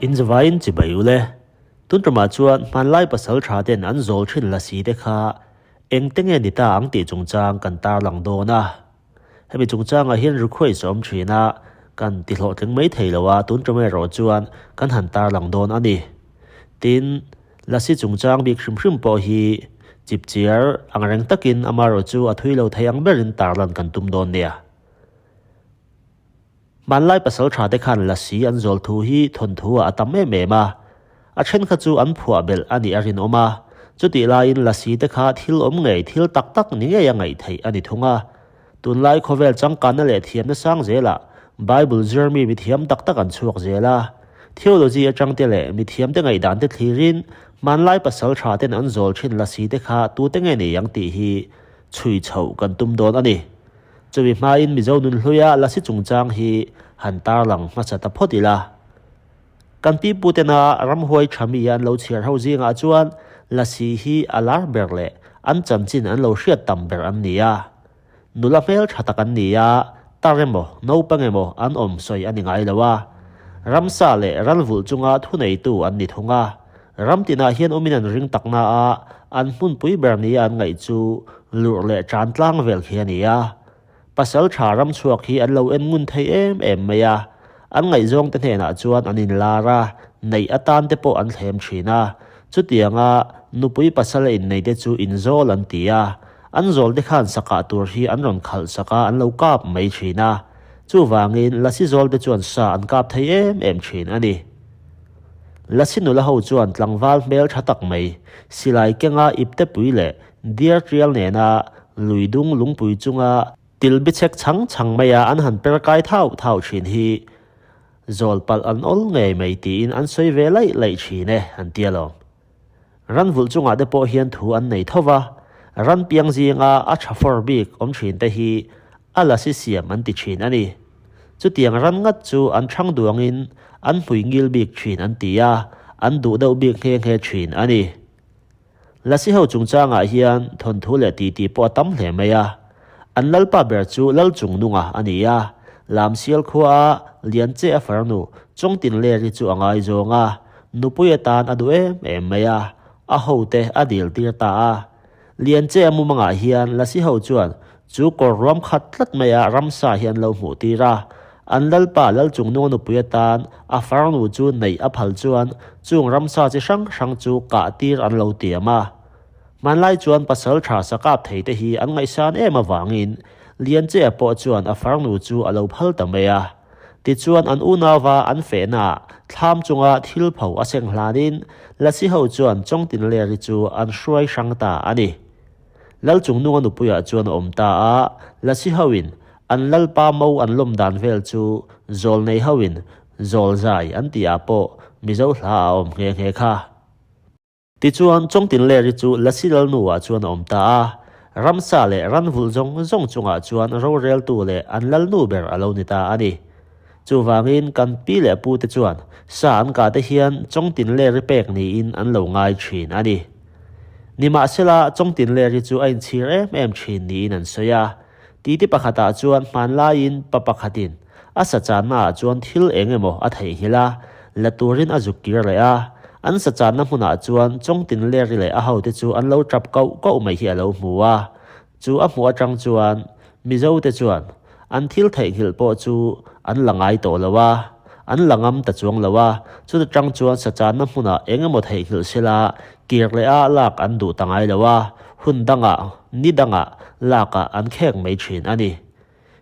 Inzavain chibai ule. Tun tumah chuan hmanlai pasal tha ten an zawl thin lasi te kha engte nge ni ta ang tih chungchang kan tarlang dawn a. Hemi chungchangah hian request a awm thin a, kan ti hlawhtling mai thei lo a, tun tum erawh chuan kan han tarlang dawn a ni. Tin, Lasi chungchang bik hrim hrim pawh hi chipchiar ang reng takin amaherawh chu a thui lo thei ang berin tarlan kan tum dawn nia. Hmanlai pasal tha te khan Lasi an zawl thu hi thawnthu ah a tam em em a, a then kha chu an phuah belh a nih a rinawm a, chutih laiin Lasi te kha thil awm ngei thil tak tak ni ngei a ngaih theih a ni thung a. Tunlai khawvel changkanna leh thiamna sang zelah Bible zirmi mithiam tak tak an chhuak zel a, theology atang te leh mithiam te ngaihdan te thlirin hmanlai pasal tha ten an zawl thin Lasi te kha tute nge nei ang tih hi chhui chhoh kan tum dawn a ni. Chumi hmain Mizo nunhluia Lasi chungchang hi han tarlang hmasa ta phawt ila. Kan pi putena ramhuai tha mi an lo chhiar ho zingah chuan Lasi hi a lar ber leh an chanchin an lo hriat tam ber an ni a. Nula hmel tha tak an ni a, tar emaw naupang emaw an awm sawi a ni ngai lo a. Ramsa leh ranvulh chunga thuneitu an ni thung a. Ram tinah hian awmin an ring tak na a, an hmunpui ber nia an ngaih chu lurh leh tan tlang vel khi a ni a. Pasal tha ram chhuak hi an lo en ngun thei em em mai a, an ngaihzawng te hnenah chuan an inlar a, neih atan te pawh an thlem thin a. Chutianga nupui pasal a innei te chu inzawl an ti a, an zawl te khan sakah tur hi an rawn khalh sak a, an lo kap mai thin a. Chuvangin Lasi zawl te chuan sa an kap thei em em thin a ni. Lasi nula ho chuan tlangval hmel tha tak mai, silai kenga iptepui leh deer trial nena lui dung lungpui chunga til bichek chhang chhang maia an han per kai thau thau thin hi zawl palh an awl ngei mai tiin an sawi ve laih laih thin e, an ti alawm. Ranvulh chungah te pawh hian thu an nei tho va, ran piang zinga a tha fawr bik awm thin te hi a lasi siam an ti thin a ni. Chutiang ran ngat chu an thang duangin an hmui ngil bik thin an ti a, an duh deuh bik nghe nghe thin a ni. Lasi ho chungchangah hian thawnthu leh titi pawh a tam hle mai a. An lalpa ber chu Lalchungnunga a ni a, Lamsial khuaa Lianche a farnu Chawngtinleri chu a ngaizawng a, nupui atan a duh em em mai a, a hote a dil tir ta a. Lianche a mumangah hian Lasi ho chuan chu kawr ruam khat tlat maia ramsa hi an lo hmuh tir a, an lalpa Lalchungnunga nupui atan a farnu chu neih a phal chuan chung ramsa chi hrang hrang chu kah tir an lo tiam a. Hmanlai chuan pasal tha sa kap thei te hi an ngaihsan em avangin Lianchea pawh chuan a farnu chu a lo phal ta mai a. Tichuan an unauva an fehnaah thlam chunga thil pho a seng hlanin Lasi ho chuan Chawngtinleri chu an hruai hrang ta a ni. Lalchungnunga nupuiah chuan a awm ta a, Lasi hoin an lalpa mo an lawm dan vel chu Zawlnei hoin Zawlzai an tihah pawh Mizo hla a awm nghe nghe kha. Tichuan, Chawngtinleri chu Lasi Lalnu-ah chuan a awm ta a, ramsa leh ranvulh zawng zawng chungah chuan roreltu leh an lalnu ber a lo ni ta a ni. Chuvangin, kan pi leh pute chuan sa an kah te hian Chawngtinleri pek niin an lo ngai thin a ni. Nimahsela, Chawngtinleri chu a inchhir em em thin niin an sawi a. Titi pakhatah chuan hmanlaiin pa pakhatin a sachannaah chuan thil eng emaw a theihnghilh a, la turin a zuk kir leh a. An sachanna hmunah chuan Chawngtinleri leh a hote chu an lo tap koh koh mai hi a lo hmu a. Chu a hmuh atang chuan Mizote chuan an thil theihnghilh pawh chu an la ngai tawh lo a, an la ngam ta chuang lo a. Chuta tang chuan sachanna hmunah eng emaw theihnghilh sela kir leh a lak an duh ta ngai lo a, hun dangah, ni dangah lakah an khek mai thin a ni.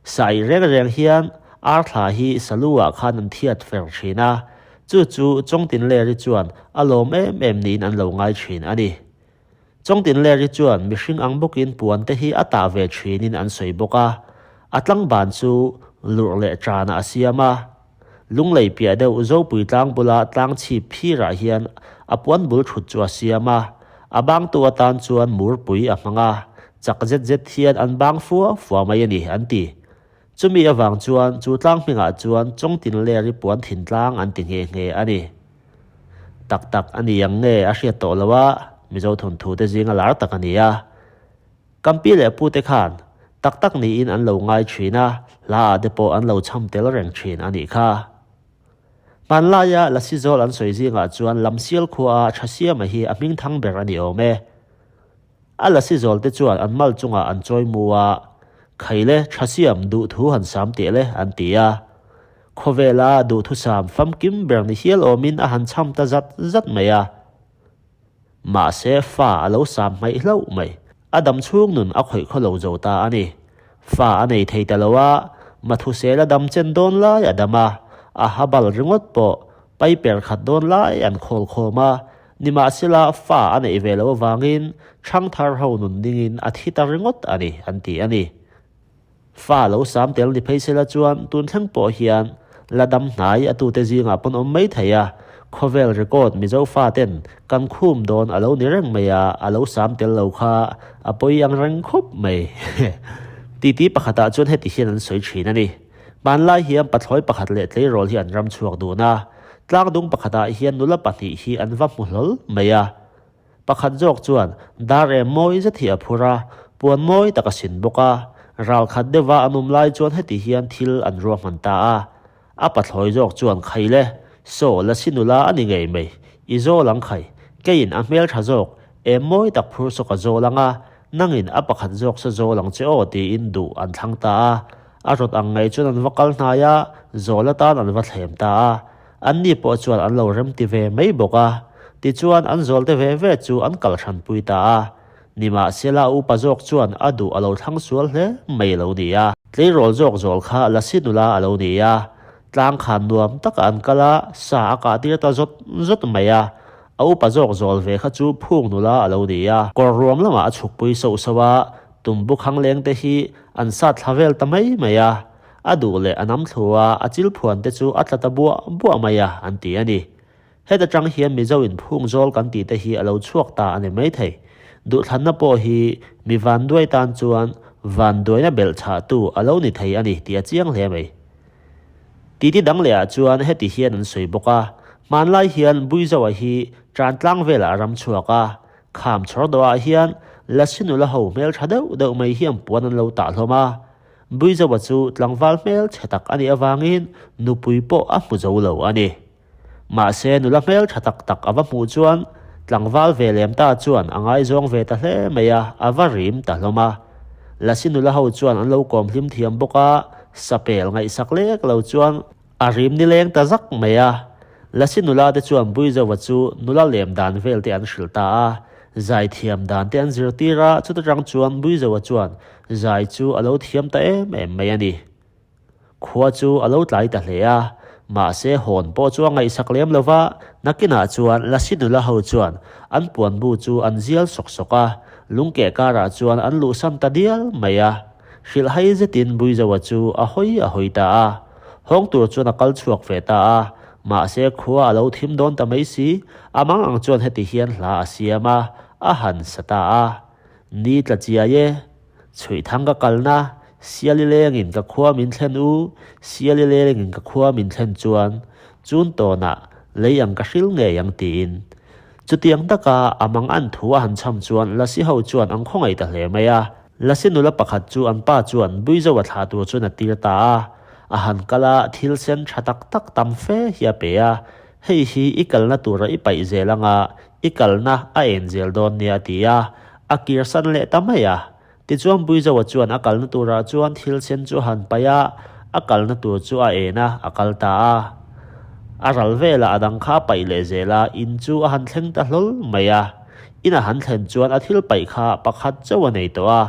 Sai reng reng hian ar thla hi salu ah khan an thiat fer thin a, chu chu Chawngtinleri chuan a lawm em em niin an lo ngai thin a ni. Chawngtinleri chuan mihring ang bawkin puan te hi a tah ve thinin an sawi bawk a, a tlangban chu lurh leh tanah a siam a. Lunglei piah deuh Zopui tlang bula tlang chhip phirah hian a puan bul thut chu a siam a, a bangtu atan chuan murpui a hmang a, chak zet zet hian an bang fua fua mai a ni, an ti. Chumi avang chuan chu tlang hmingah chuan Chawngtinleri puan thin tlang an ti nghe nghe a ni. Tak tak a ni ang nge a hriat tawh lo a, Mizo thawnthu te zinga lar tak a ni a. Kan pi leh pute khan tak tak niin an lo ngai thin a, hla ah te pawh an lo chham tel reng thin a nih kha. Hmanlaia Lasi zawl an sawi zingah chuan Lamsial khuaa Thasiama hi a hming thang ber a ni awm e. A Lasi zawl te chuan an mal chungah an chawi mu a, Khaile Thasiam duhthu han sam teh le an ti a. Khawvela duhthusam famkim ber ni hial awmin a han cham ta zat zat mai a. Mahse fa a lo sam hmaih hlauh mai. A dam chhung nun a khawih khaw lo zo ta a ni. Fa a nei thei ta lo a, Mathusel a dam chen dawn lai a dam a, a ha bal ringawt pawh pai per khat dawn lai an khawl khawm a, nimahsela fa a neih ve loh avangin ṭhangthar ho nun dingin a thi ta ringawt a ni an ti a ni. Fa lo sam tel ni phei sela chuan tun thleng pawh hian la dam hnai a tute zingah pawn awm mai thei a, khawvel record Mizo faten kan khum dawn a lo ni reng mai a, a lo sam tel lo kha a pawi ang reng khawp mai. Titi pakhatah chuan heti hian an sawi thin a ni. Hmanlai hian pathlawi pakhat leh tleirawl hi an ram chhuak dun a, tlangdung pakhatah hian nula pahnih hi an va hmu hlawl mai a. Pakhat zawk chuan dar em mawi zet hi a phur a, puan mawi tak a sin bawk a. Ral khat deuha an awm lai chuan heti hian thil an ruahman ta a. A pathlawi zawk chuan Khai le, saw la si nula a ni ngei mai, i zawl ang khai, keiin a hmeltha zawk em mawi tak phur saw ka zawl ang a, nangin a pakhat zawk sa zawl ang che aw tiin duh an thlang ta a. A rawt ang ngei chuan an va kal hnai a, zawl atan an va thlem ta a. Anni pawh chuan an lo remti ve mai bawk a, tichuan an zawlte ve ve chu an kal hranpui ta a. Nimahsela upa zawk chuan a duh a lo thlang sual hle mai a lo ni a. Tleirawl zawk zawl kha Lasi nula a lo ni a, tlang khan nuam taka an kal a, sa a kah tir ta zawt zawt mai a. A upa zawk zawl ve kha chu phung nula a lo ni a, kawr ruam lamah a chhukpui sauh sauh a, tumbu khang leng te hi an sat thla vel ta mai mai a. A duh leh a nam thlu a, a chil phuan te chu a tla ta buah buah mai a, an ti a ni. Heta tang hian Mizo in phung zawl kan tih te hi a lo chhuak ta a ni maithei. Duhthlanna pawh hi mi vanduai tan chuan vanduaina belh chhahtu a lo ni thei a ni tih a chiang hle mai. Titi dang leh ah chuan heti hian an sawi bawk a, hmanlai hian Buizoa hi Trantlang velah a ram chhuak a, kham chhawr dawhah hian Lasi nula ho hmeltha deuh deuh mai hian puan an lo tah hlawm a, Buizoa chu tlangval hmel chhe tak a nih avangin nupui pawh a hmu zo lo a ni. Mahse nula hmel tha tak tak a va hmuh chuan tlangval ve lem ta chuan a ngaizawng ve ta hle mai a, a va rim ta hlawm a. Lasi nula ho chuan an lo kawm hlim thiam bawk a, sapel ngaihsak lek lo chuan A rim nileng ta zak mai a. Lasi nula te chuan Buizova chu nula lem dan vel te an hrilh ta a, zai thiam dan te an zirtir a, chuta tang chuan Buizova chuan zai chu a lo thiam ta em em mai a ni. Khua chu a lo tlai ta hle a, mahse hawn pawh chu a ngaihsak lem lo va, nakinah chuan Lasi nula ho chuan an puanbu chu an zial sawk sawk a, lungkeh karah chuan an luhsan ta dial mai a. Hrilhhai zetin Buizoa chu a hawi a hawi ta a. Hawng tur chuan a kal chhuak ve ta a. Mahse khua a lo thim dawn ta mai si, a mang ang chuan heti hian hla a siam a, a han sa ta a. Ni tla chiai e. Chhuih thang ka kalna, Siali lengin ka khua min thlen u, Siali lengin ka khua min thlen chuan, chun tawnah lei ang ka hril ngei ang tiin. Chutiang taka a mang an thu a han chham chuan Lasi ho chuan an khawngaih ta hle mai a. Lasi nula pakhat chu an pa chuan Buizoa thlah tur chuan a tir ta a. A han kal a, thil sen tha tak tak tam fe hi a pe a. Hei hi i kalna tura i paih zel anga i kalna a en zel dawn nia a ti a. A kirsan leh ta mai a. Tichuan Buizoa chuan a kalna turah chuan thil sen chu a han paih a, a kalna tur chu a en a, a kal ta a. A ral velah a dang kha a paih leh zel a, in chu a han thleng ta hlawl mai a. In a han thlen chuan a thil paih kha pakhat chauh a nei tawh a.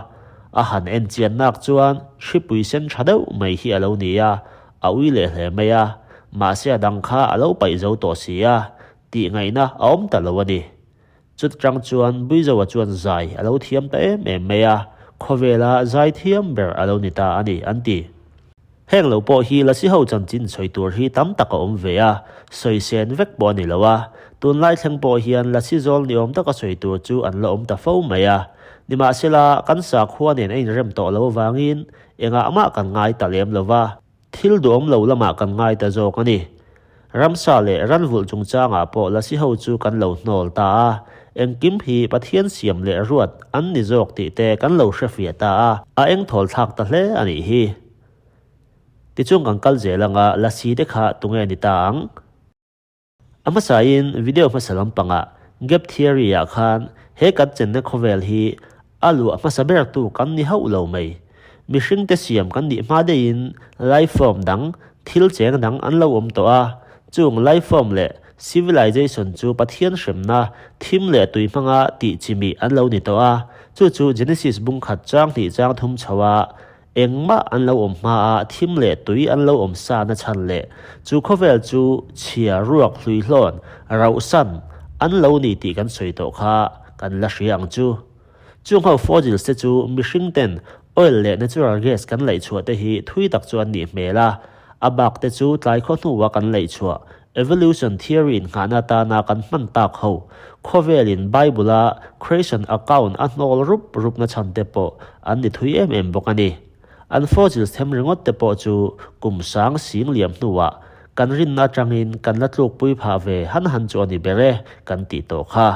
A han en chian nak chuan hripui sen tha deuh mai hi a lo ni a, a ui leh hle mai a. Mahse a dang kha a lo paih zo tawh si a, tih ngaihna a awm ta lo a ni. Chutchang chuan Buizoa chuan zai a lo thiam ta em em mai a, khawvela zai thiam ber a lo ni ta a ni, an ti. Heng lo pawh hi Lasi ho chanchin sawi tur hi tam tak a awm ve a, sawi sen vek pawh a ni lo a, tunlai thleng pawh hian Lasi zawl ni awm taka sawi tur chu an la awm ta fo mai a. Nimahsela, kan sakhua nen a inrem tawh lo avangin engah mah kan ngai ta lem lo va. Thil duhawm lo lamah kan ngai ta zawk a ni. Ramsa leh ranvulh chungchangah pawh Lasi ho chu kan lo hnawl ta a, engkim hi Pathian siam leh ruat an ni zawk tih te kan lo hrefiah ta a, a engthawl thlak ta hle a nih hi. Tichung kan kal zel anga Lasi te kha tunge ni ta ang? A hmasain video hmasa lampangah Gap Theory-ah khan he kan chenna khawvel hi a luah hmasa bertu kan ni hauh lo mai. Mihringte siam kan nih hma deihin life form dang, thil cheng dang an lo awm tawh a, chung life form leh civilization chu Pathian hremna, thim leh tui hmanga tih chimih an lo ni tawh a, chu chu Genesis bung khat chang hnih chang thum chho a Engmah an lo awm hma a, thim leh tui an lo awm sa na chhan leh chu khawvel chu chhia ruak hlui hlawn, rauhsan, an lo ni tih kan sawi tawh kha kan la hria ang chu. Chung ho fossils te chu mihring ten oil leh natural gas kan laih chhuah te hi thui tak chu an nih hmel a, a bak te chu tlai khaw hnua kan laih chhuah Evolution theory innghahna atana kan hman tak ho, khawvelin Bible-a creation account a hnawl rup rupna chhan te pawh an ni thui em em bawk a ni. An fossils them ringawt te pawh chu kum sang sing liam hnuah kan rinna atangin kan la tlukpui phah ve han han chu a ni ber e kan tih tawh kha.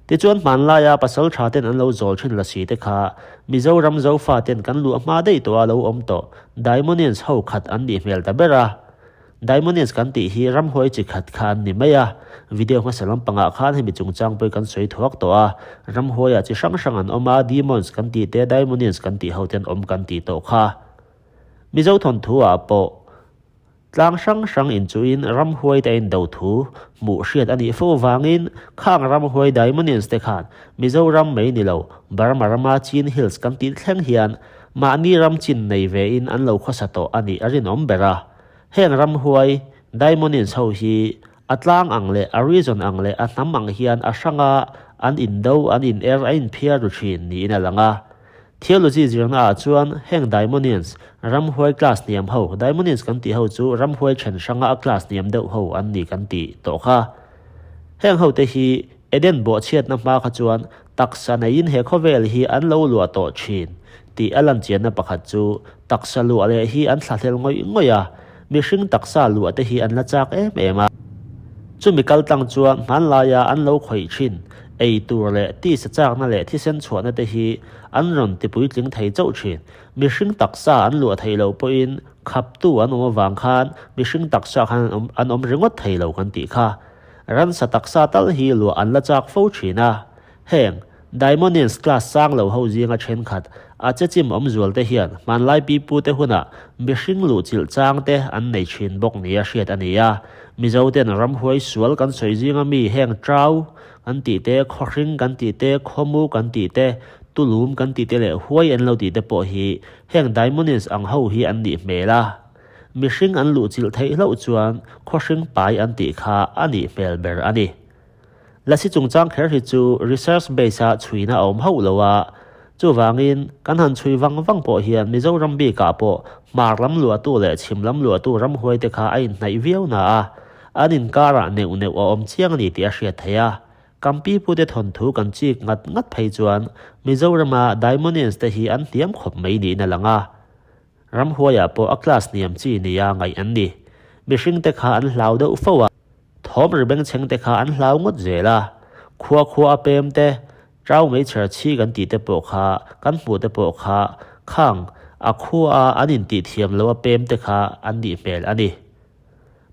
Tichuan hmanlaia pasal tha ten an lo zawl thin lasi te kha Mizoram Zofa ten kan luah hma daih tawh a lo awm tawh Daimonians ho khat an nih hmel ta ber a. Daimonians kan tih hi ramhuai chi khat kha an ni mai a, video hmasa lampangah khan hemi chungchang pawh kan sawi thuak tawh a, ramhuaiah chi hrang hrang an awm a, demons kan tih te, daimonians kan tih ho te an awm kan tih tawh kha. Mizo thawnthu ah pawh tlang hrang hrang inchuhin ramhuai te a indo thu hmuh hriat a nih fo vangin khang ramhuai daimonians te khan Mizoram mai ni lo Burma rama Chin Hills kan tih thleng hian mahni ram chin nei ve in an lo khawsa tawh a nih a rinawm ber a. Heng ramhuai, Daimonians ho hi a tlang ang leh a region ang leh a hnam ang hian a hranga an indo, an in er, a inphiar ru thin niin a lang a. Theology zirna ah chuan heng Daimonians, ramhuai class hniam ho, Daimonians kan tih ho chu ramhuai then hranga a class hniam deuh ho an ni kan tih tawh kha. Heng ho te hi Eden bawhchhiatna hma kha chuan taksa neiin he khawvel hi an lo luah tawh thin tih a lanchianna pakhat chu taksa luah leh hi an thlahlel ngawih ngawih a, mihring taksa luah te hi an la chak em em a. Chumi kal tlang chuan hmanlaia an lo khawih thin ei tur leh tisa chakna leh thisen chhuahna te hi an rawn ti puitling thei chauh thin. Mihring taksa an luah theih loh pawhin khaptu an awm avang khan mihring taksa khan an awm ringawt thei lo kan tih kha. Ransa taksa tal hi luah an la chak fo thin a, heng Daimonians class sang lo ho zinga thenkhat a che chim awm zual te hian hmanlai pipu te hunah mihring luh chilh chang te an nei thin bawk nia hriat a ni a. Mizo ten ramhuai sual kan sawi zinga mi heng Trau kan tih te, Khawhring kan tih te, Khawmu kan tih te, Tulum kan tih te leh Huai an lo tih te pawh hi heng Daimonians ang ho hi an nih hmel a. Mihring an luhchilh theih hlauh chuan khawhring pai an tih kha a nih hmel ber a ni. Lasi chungchang kher hi chu research base-a chhuina a awm hauh lo a, chuvangin kan han chhui vang vang pawh hian Mizoram bikah pawh hmar lam luahtu leh chhim lam luahtu ramhuaite kha a inhnaih viau na a, an inkarah neuh neuh a awm chiang a ni tih a hriat theih a. Kam pipute thawnthu kan chik ngat ngat phei chuan Mizorama Daimonians te hi an hniam khawp mai niin a lang a. Ramhuaiah pawh a class hniam chi nia ngaih an ni. Mihringte kha an hlau deuh fo a, thawm ri bengchheng te kha an hlau ngawt zel a. Khua khua a pem te, trau meichher chhi kan tih te pawh kha, kan hmuh te pawh kha khang a khua a an intih thiam lo a pem te kha an nih hmel a ni.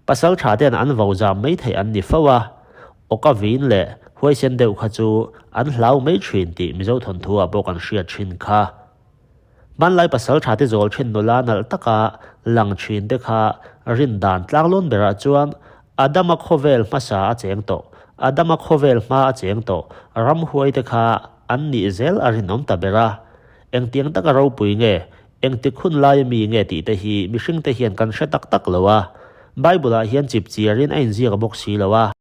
Pasal tha ten an vo zam mai theih an ni fo a, awka vin leh huaisen deuh kha chu an hlau mai thin tih Mizo thawnthu ah pawh kan hriat thin kha. Hmanlai pasal tha te zawl thin nula nalh taka lang thin te kha rin dan tlanglawn berah chuan Adama khawvel hmasa a cheng tawh, Adama khawvel hma a cheng tawh, ramhuai te kha an nih zel a rinawm ta ber a. Engtiang taka ropui nge, engtik hun laia mi nge tih te hi mihring te hian kan hre tak tak lo a, Bible ah hian chip chiarin a inziak bawk si lo a.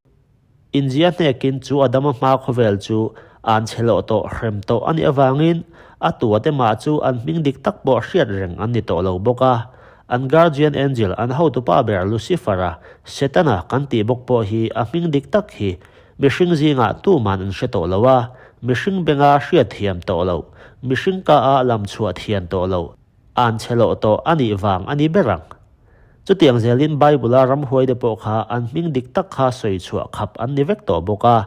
Inzia hnekin chu Adama hma khawvel chu an chhe loh tawh hrem tawh a nih avangin a tuate mah chu an hming dik tak pawh hriat reng an ni tawh lo bawk a. An guardian angel, an hotupa ber Lucifer-a, Setana kan tih bawk pawh hi a hming dik tak hi mihring zingah tuman an hre tawh lo a, mihring benga hriat thiam tawh loh, mihring ka-a lam chhuah thian tawh loh, An chhe loh tawh a nih vang a ni ber ang. Chutiang zelin Bible-a ramhuaite pawh kha an hming dik tak kha sawi chhuah khap an ni vek tawh bawk a.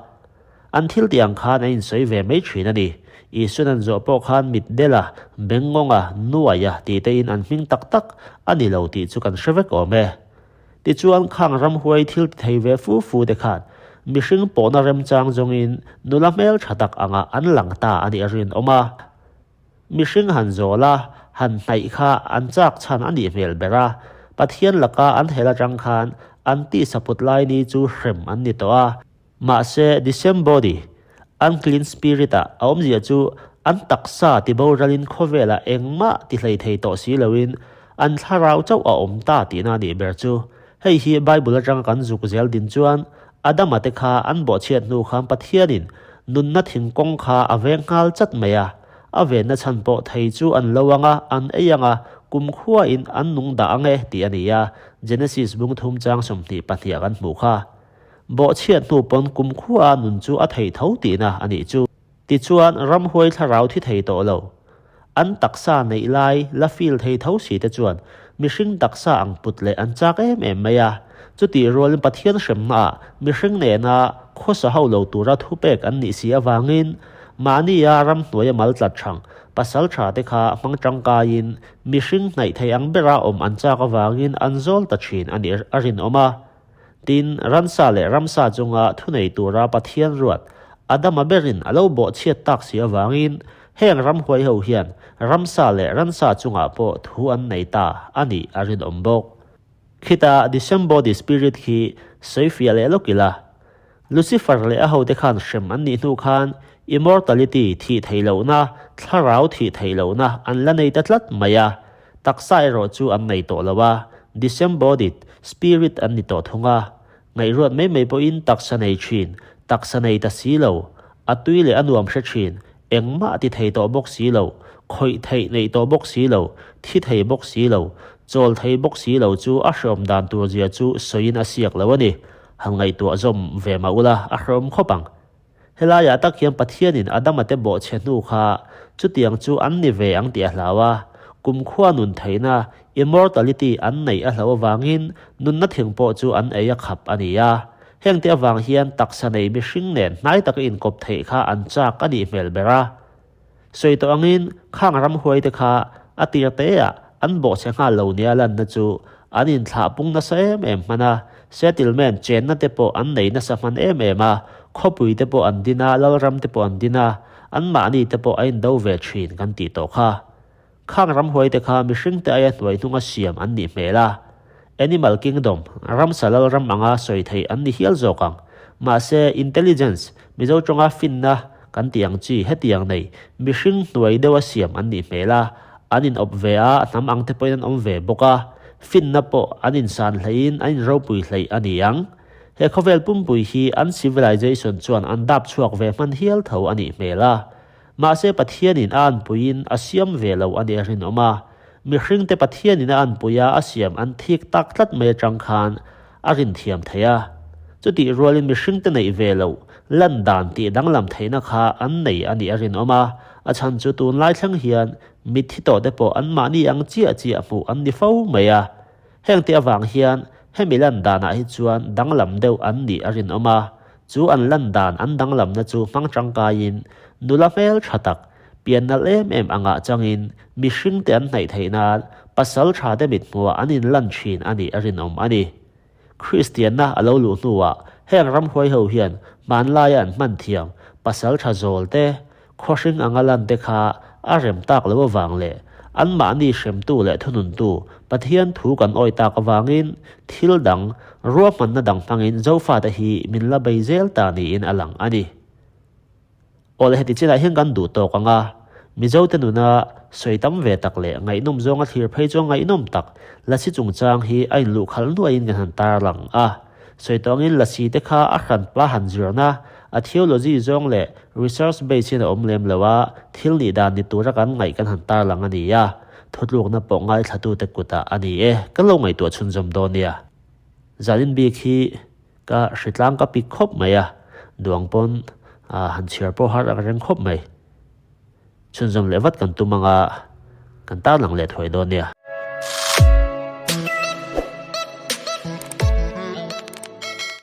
An thil tih ang khan a insawi ve mai thin a ni. Isuan an zawh pawh khan mit dela, bengngawnga, nuaia tih tein an hming tak tak a ni lo tih chu kan hre vek awm e. Tichuan khang ramhuai thil ti thei ve fu fu te khan mihring pawhna remchang zawngin nula hmel tha tak angah an lang ta a nih a rinawm a. Mihring han zawl a, han hnaih kha an chak chhan a nih hmel ber a, Pathian laka an hel atang khan an tihsaput lai ni chu hrem an ni tawh a. Mahse, disembody, unclean spirit ah a awmzia chu an taksa tiboralin khawvelah engmah ti hlei thei tawh si loin an thlarau chauh a awm ta tihna a nih ber chu. Hei hi Bible atanga kan zuk zel din chuan Adama te kha an bawhchhiat hnu khan Pathianin nunna thingkawng kha a veng nghal chat mai a, a venna chhan pawh thei chu an lo ang a, an ei ang a, kumkhuain an nung dah ang e tih a ni a, Genesis bung thum chang 22 ah kan hmuh kha. Bawhchhiat hnu pawn kumkhua nun chu a thei tho tihna a nih chu. Tichuan ramhuai thlarau thi thei tawh lo. An taksa neih lai la feel thei tho si te chuan mihring taksa ang put leh an chak em em mai a. Chutih rualin Pathian hremnaah mihring nena khawsa ho lo tura thupek an nih si avangin mahnia ramhnuaia mal tlat thang pasal tha te kha hmang tangkaiin mihring hnaih thei ang bera awm an chak avangin an zawl ta thin a nih a rinawm a. Tin, ransa leh ramsa chunga thunei tura Pathian ruat Adama berin a lo bawhchhiat tak si avangin heng ramhuai ho hian ramsa leh ransa chungah pawh thu an nei ta a nih a rinawm bawk. Khita disembody spirit khi sawifiah leh lawk ila. Lucifer leh a hote khan hrem an nih hnu khan immortality thih theih lohna, thlarau thih theih lohna an la nei ta tlat mai a. Taksa erawh chu an nei tawh lo a, disembodied spirit an ni tawh thung a. Ngaihruat mai mai pawhin taksa nei thin, taksa nei ta si lo, a tui leh a nuam hre thin, engmah ti thei tawh bawk si lo, khawih theih neih tawh bawk si lo, thi thei bawk si lo, chawl thei bawk si lo chu a hreawm dan tur zia chu sawiin a siak lo a ni. Han ngaihtuah zawm ve mah ula a hreawm khawp ang. Helaiah tak hian Pathianin Adama te bawhchhe hnu kha chutiang chu an ni ve ang tih a hlau a, kumkhua nun theihna, immortality, an neih a hloh avangin nunna thing pawh chu an ei a khap a ni a. Hengte avang hian taksa nei mihring nen hnai taka inkawp theih kha an chak a nih hmel ber a. Sawi tawh angin khang ramhuaite kha a tir teah an bawhchhe nghal lo nia lanna chu an inthlah pung nasa em em hman a, settlement chenna te pawh an nei nasa hman em em a, khawpui te pawh an din a, lalram te pawh an din a, anmahni te pawh a indo ve thin kan tih tawh kha. Khang ramhuaite kha mihringte aia hnuai hnunga siam an nih hmel a, Animal Kingdom, ramsa lalram anga sawi theih an ni hial zawk ang. Mahse, intelligence, Mizo tawnga finna kan tih ang chi hetiang nei, mihring hnuai deuha siam an nih hmel a, an inawp ve a, hnam ang te pawhin an awm ve bawk a, finna pawh an insan hleihin an inropui hleih a ni ang. He khawvel pumpui hi an civilization chuan an dap chhuak ve hman hial tho a nih hmel a. Mahse Pathianin a anpuiin a siam ve lo a nih a rinawm a, mihringte Pathianin a anpuia a siam an thik tak tlat mai atang khan a rinthiam thei a. Chutih rualin mihringte neih ve loh lan dan tih danglam theihna kha an nei a nih a rinawm a, a chhan chu tunlai thleng hian mitthi tawhte pawh anmahni ang chiah chiah hmuh an ni fo mai a. Hengte avang hian hemi lan danah hi chuan danglam deuh an nih a rinawm a, chu an lan dan an danglamna chu hmang tangkaiin nula hmel tha tak, pian nalh em em angah changin mihringte an hnaih theih nan pasal thate mithmuhah an inlan thin a nih a rinawm a ni. Kristianna a lo luh hnuah heng ramhuai ho hian hmanlaia an hman thiam pasal tha zawl te, Khawhring anga lan te kha a rem tak lo avang leh anmahni hremtu leh thununtu Pathian thu kan awi tak avangin thil dang, ruahmanna dang hmangin Zofate hi min la bei zel ta niin a lang a ni. Awle heti chinah hian kan duh tawk ang a, Mizote nuna sawi tam ve tak leh ngaihnawm zawnga thlir phei chuan ngaihnawm tak Lasi chungchang hi a inluhkhalh nuaiin kan han tarlang a. Sawi tawh angin Lasi te kha a hranpa han zirna, a theology zawng leh research base hian a awm lem lo a, thil nih dan ni tura kan ngaih kan han tarlang a ni a, thutlukna pawh ngaithlatute kutah a ni e, kan lo ngaihtuah chhunzawm dawn nia. Zanin bik hi ka hritlang ka pik khawp mai a, duang pawn han chhiar pawh har ang reng khawp mai. Chhunzawm leh vat kan tum anga kan tarlang leh thuai dawn nia.